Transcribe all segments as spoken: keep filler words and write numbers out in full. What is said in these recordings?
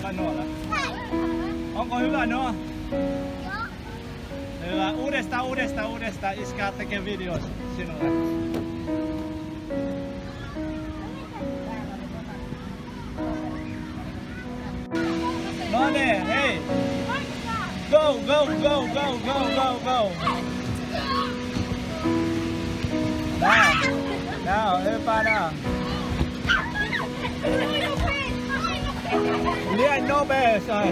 Anŭn lah. Ong kơ hyu anŭn. Hyu lah, udah sta, udah sta, udah sta, iskar take video. Sino lah. None, hey. Go, go, go. Now, now, Epa now. Lia no bes, ai.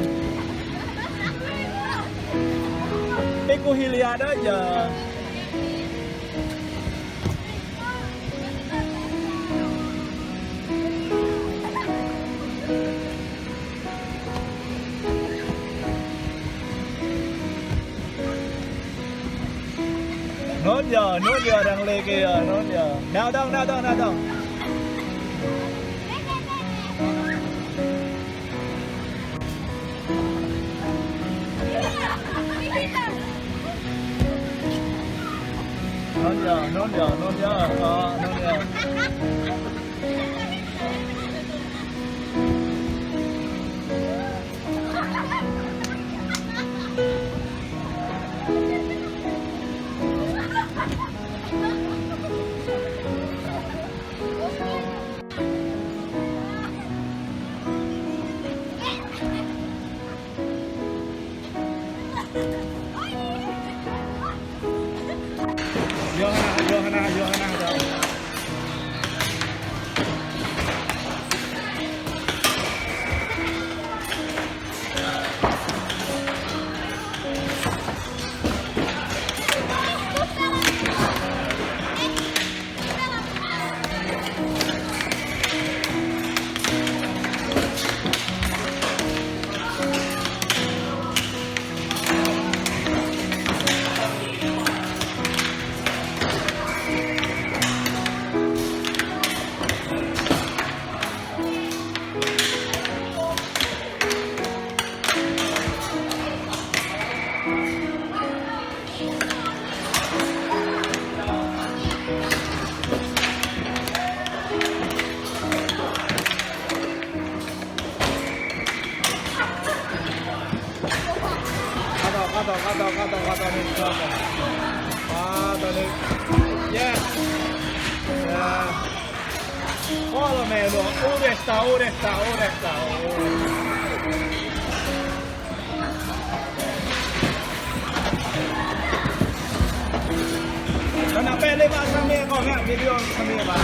Pikuhi lia đó giờ. Nốt giờ, nốt giờ đang lê kìa, nốt giờ. Nào dong, nào dong, nào dong. Nốt giờ, nốt giờ, nốt giờ, ờ, nốt giờ. Yua hơnah, yua hơnah, yua hơnah, yua. Kata, kata, kata, kata, kata nih, kata. Kata nih. Yes. Ya. Follow me, look. Udah sta, udah sta, udah sta. Kơnăl pĕ lĕ ƀă, samơ̆ kâo ngă video samơ̆ ƀă.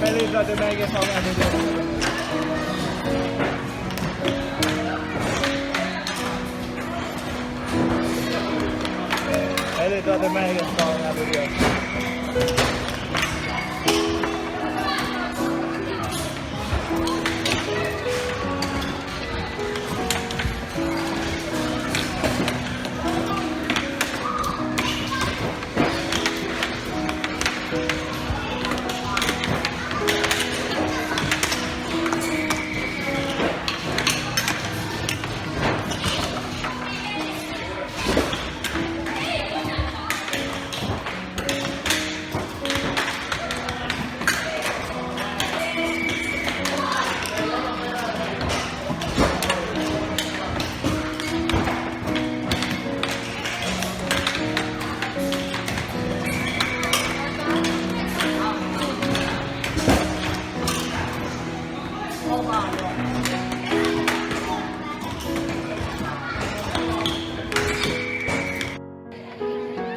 Peli brother Megan song yang video. Peli brother Megan song yang video.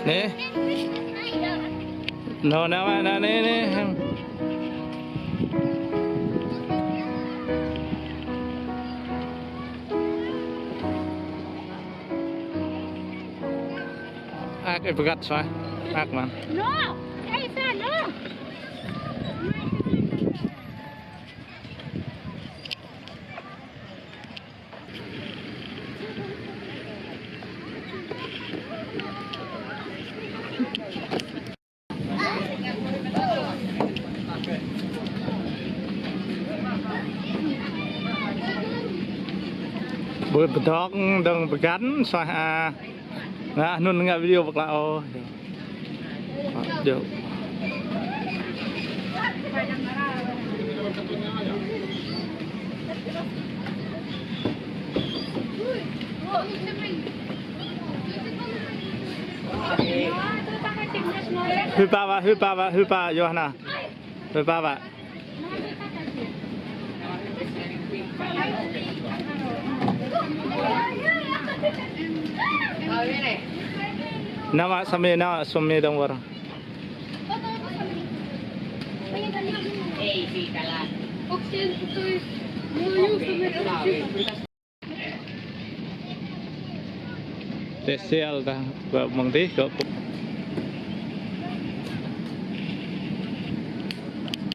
Nê. Nô, nô, nô, nê, nê. Ê, bơgăt suaih, ak man. No, ê, sa, no. Ƀơi pơdŏng dơ̆ng pơgăn suaih a. Nah, anŭn ngă video pơklă ôh. Djơ̆. Hưp pă wă, hưp pă wă, hưp pă Yohana. Hưp pă wă. Nama sami, nama sami dong wor. Tê sial ta, ba mơ̆ng tih kơ.